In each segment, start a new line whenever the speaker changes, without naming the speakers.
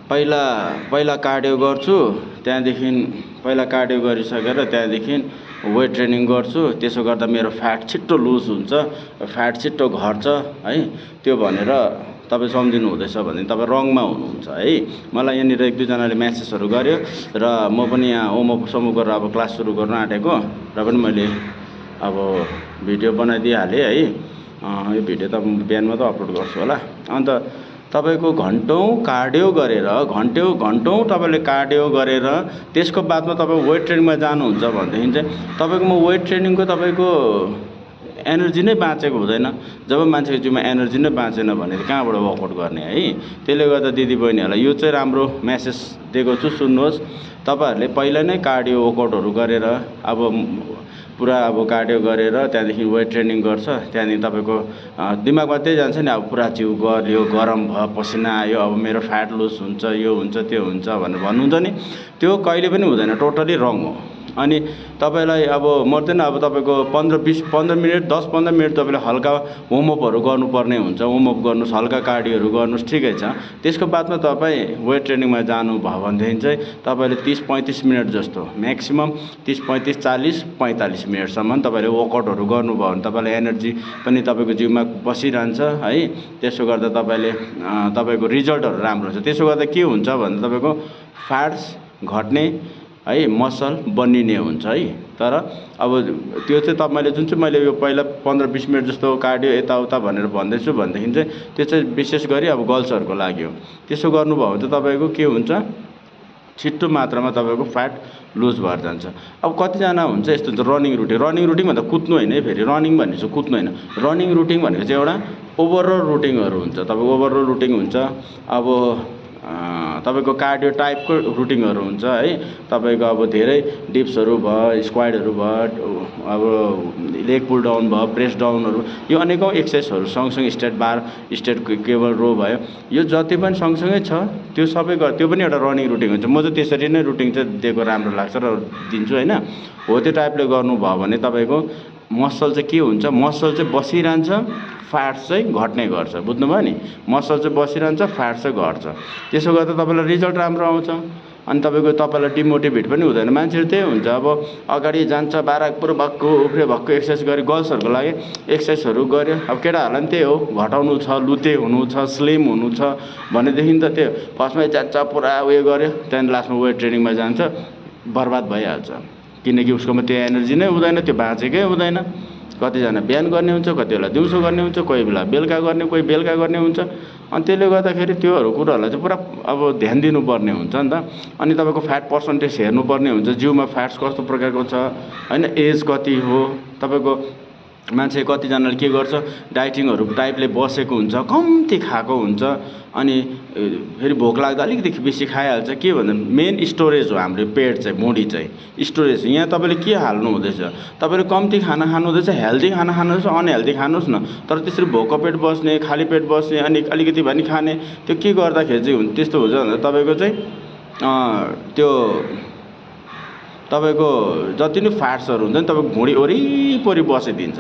पहिला पहिला कार्डियो गर्छु, त्यहाँदेखि पहिला कार्डियो गरिसकेर त्यहाँदेखि वेट ट्रेनिङ गर्छु। त्यसो गर्दा मेरो फ्याट छिट्टो लुज हुन्छ, फ्याट छिट्टो घट्छ है। त्यो भनेर तपाईँ सम्झिनु हुँदैछ भने तपाईँ रङमा हुनुहुन्छ है। मलाई यहाँनिर 1-2 जनाले म्यासेजहरू गर्यो र म पनि यहाँ होमवर्क सोमवर्क गरेर अब क्लास सुरु गर्न आँटेको र पनि मैले अब भिडियो बनाइदिइहालेँ है। यो भिडियो त बिहान मात्रै अपलोड गर्छु होला। अन्त तपाईँको घन्टौँ कार्डियो गरेर घन्टौँ तपाईँले कार्डियो गरेर त्यसको बादमा तपाईँ वेट ट्रेनिङमा जानुहुन्छ भनेदेखि चाहिँ तपाईँकोमा वेट ट्रेनिङको तपाईँको एनर्जी नै बाँचेको हुँदैन। जब मान्छेको जिउमा एनर्जी नै बाँचेन भने कहाँबाट वर्कआउट गर्ने है। त्यसले गर्दा दिदीबहिनीहरूलाई यो चाहिँ राम्रो मेसेज दिएको छु, सुन्नुहोस्। तपाईँहरूले पहिला नै कार्डियो वर्कआउटहरू गरेर अब पुरा अब कार्डियो गरेर त्यहाँदेखि वेट ट्रेनिङ गर्छ, त्यहाँदेखि तपाईँको दिमागमा त्यही जान्छ नि, अब पुरा जिउ गऱ्यो, गरम भयो, पसिना आयो, अब मेरो फ्याट लुज हुन्छ, यो हुन्छ त्यो हुन्छ भनेर भन्नुहुन्छ नि, त्यो कहिले पनि हुँदैन, टोटली रङ हो। अनि तपाईँलाई अब मर्दैन, अब तपाईँको 15 मिनट 10-15 मिनट तपाईँले हल्का वार्मअपहरू गर्नुपर्ने हुन्छ। वार्मअप गर्नुहोस्, हल्का कार्डियोहरू गर्नुहोस्, ठिकै छ। त्यसको बादमा तपाईँ वेट ट्रेनिङमा जानुभयो भनेदेखि चाहिँ तपाईँले 30-35 मिनट जस्तो, म्याक्सिमम् 30-35-40-45 मिनटसम्म तपाईँले वर्कआउटहरू गर्नुभयो भने तपाईँलाई एनर्जी पनि तपाईँको जिउमा बसिरहन्छ है। त्यसो गर्दा तपाईँको रिजल्टहरू राम्रो हुन्छ। त्यसो गर्दा के हुन्छ भन्दा तपाईँको फ्याट्स घट्ने है, मसल बनिने हुन्छ है। तर अब त्यो चाहिँ मैले जुन चाहिँ मैले यो पहिला 15-20 मिनट जस्तो कार्डियो यताउता भनेर भन्दैछु भनेदेखि चाहिँ त्यो चाहिँ विशेष गरी अब गर्ल्सहरूको लागि हो। त्यसो गर्नुभयो भने चाहिँ तपाईँको के हुन्छ, छिट्टो मात्रामा तपाईँको फ्याट लुज भएर जान्छ। अब कतिजना हुन्छ यस्तो हुन्छ रनिङ रुटिन भन्दा कुद्नु होइन है। फेरि रनिङ भनेको चाहिँ कुद्नु होइन। रनिङ रुटिन भनेको चाहिँ एउटा ओभरअल रुटिनहरू हुन्छ। तपाईँको ओभरअल रुटिन हुन्छ। अब तपाईँको कार्डियो टाइपको रुटिनहरू हुन्छ है। तपाईँको अब धेरै डिप्सहरू भयो, स्क्वाडहरू भयो, अब लेग पुल डाउन भयो, प्रेस डाउनहरू, यो अनेकौँ एक्सर्साइजहरू सँगसँगै स्ट्रेट बार, स्ट्रेट केबल रो भयो, यो जति पनि सँगसँगै छ त्यो सबै त्यो पनि एउटा रनिङ रुटिन हुन्छ। म चाहिँ त्यसरी नै रुटिन चाहिँ दिएको राम्रो लाग्छ र दिन्छु होइन। हो त्यो टाइपले गर्नुभयो भने तपाईँको मसल चाहिँ के हुन्छ, मसल चाहिँ बसिरहन्छ, फ्याट्स चाहिँ घट्ने गर्छ। बुझ्नुभयो नि, मसल चाहिँ बसिरहन्छ, फ्याट्स चाहिँ घट्छ। त्यसो गर्दा तपाईँलाई रिजल्ट राम्रो आउँछ। अनि तपाईँलाई डिमोटिभेट पनि हुँदैन। मान्छेहरू त्यही हुन्छ, अब अगाडि जान्छ बाराकपुर भक्कु एक्सर्साइज गरे, गर्ल्सहरूको लागि एक्सर्साइजहरू गऱ्यो। अब केटाहरूलाई पनि त्यही हो, घटाउनु छ, लुते हुनु छ, स्लिम हुनु छ भनेदेखि त त्यो फर्स्टमै जान्छ पुरा उयो गऱ्यो, त्यहाँदेखि लास्टमा वेट ट्रेनिङमा जान्छ, बर्बाद भइहाल्छ। किनकि उसकोमा त्यो एनर्जी नै हुँदैन, त्यो बाँचेकै हुँदैन। कतिजना बिहान गर्ने हुन्छ, कति बेला दिउँसो गर्ने हुन्छ, कोही बेला बेलुका गर्ने, कोही बेलुका गर्ने हुन्छ। अनि त्यसले गर्दाखेरि त्योहरू कुराहरूलाई चाहिँ पुरा अब ध्यान दिनुपर्ने हुन्छ नि त। अनि तपाईँको फ्याट पर्सेन्टेज हेर्नुपर्ने हुन्छ, जिउमा फ्याट्स कस्तो प्रकारको छ होइन, एज कति हो, तपाईँको मान्छे कतिजनाले के गर्छ, डाइटिङहरू टाइपले बसेको हुन्छ, कम्ती खाएको हुन्छ, अनि फेरि भोक लाग्दा अलिकति बेसी खाइहाल्छ। के भन्दा मेन स्टोरेज हो हाम्रो पेट चाहिँ, मुडी चाहिँ स्टोरेज। यहाँ तपाईँले के हाल्नु हुँदैछ, तपाईँले कम्ती खाना खानु हुँदैछ, हेल्दी खाना खानुहोस्, अनहेल्दी खानुहोस् न, तर त्यसरी भोको पेट बस्ने, खाली पेट बस्ने, अनि अलिकति भए पनि खाने, त्यो के गर्दाखेरि चाहिँ त्यस्तो हुन्छ भन्दा तपाईँको चाहिँ त्यो तपाईँको जति नै फ्याट्सहरू हुन्छ नि तपाईँको भुँडी वरिपरि बसिदिन्छ।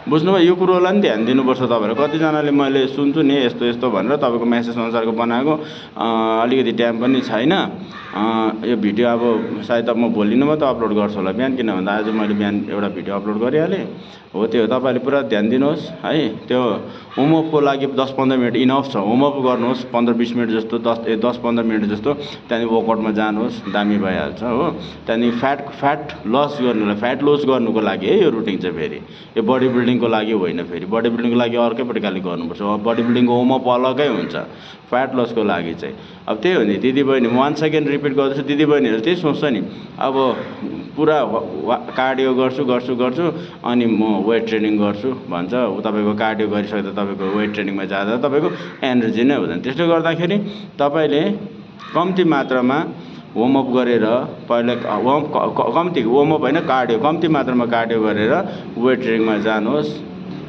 बुझ्नुभयो, यो कुरोलाई पनि ध्यान दिनुपर्छ तपाईँहरू। कतिजनाले मैले सुन्छु नि यस्तो यस्तो भनेर तपाईँको मेसेज अनुसारको बनाएको, अलिकति टाइम पनि छैन। यो भिडियो अब सायद अब म भोलि नै मात्रै अपलोड गर्छु होला बिहान, किन भन्दा आज मैले बिहान एउटा भिडियो अपलोड गरिहालेँ। हो त्यो तपाईँले पुरा ध्यान दिनुहोस् है। त्यो होमवर्कको लागि 10-15 मिनट इनफ छ। होमवर्क गर्नुहोस् 15-20 मिनट जस्तो, 10-15 मिनट जस्तो, त्यहाँदेखि वर्कआउटमा जानुहोस्, दामी भइहाल्छ हो। त्यहाँदेखि फ्याट लस गर्नुको लागि है यो रुटिन चाहिँ। फेरि यो बडी बिल्डिङको लागि होइन, फेरि बडी बिल्डिङको लागि अर्कै प्रकारले गर्नुपर्छ। बडी बिल्डिङको होमवर्क अलगै हुन्छ, फ्याट लसको लागि चाहिँ। अब त्यही हो नि दिदीबहिनी, 1 सेकेन्ड रिपिट गर्दैछु, दिदीबहिनीहरू त्यही सोच्छ नि, अब पुरा कार्डियो गर्छु अनि म वेट ट्रेनिङ गर्छु भन्छ। तपाईँको कार्डियो गरिसक्दा तपाईँको वेट ट्रेनिङमा जाँदा तपाईँको एनर्जी नै हुँदैन। त्यसले गर्दाखेरि तपाईँले कम्ती मात्रामा वार्मअप गरेर, पहिला कम्ती वार्मअप होइन, कार्डियो कम्ती मात्रामा कार्डियो गरेर वेट ट्रेनिङमा जानुहोस्,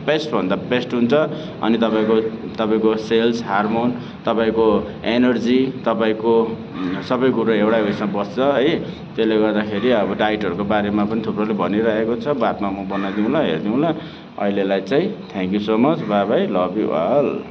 बेस्टभन्दा बेस्ट हुन्छ। अनि तपाईँको सेल्स, हार्मोन, तपाईँको एनर्जी, तपाईँको सबै कुरो एउटै उयसमा बस्छ है। त्यसले गर्दाखेरि अब डाइटहरूको बारेमा पनि थुप्रोले भनिरहेको छ, बादमा म बनाइदिउँला, हेरिदिउँला। अहिलेलाई चाहिँ thank you so much, bye bye, love you all.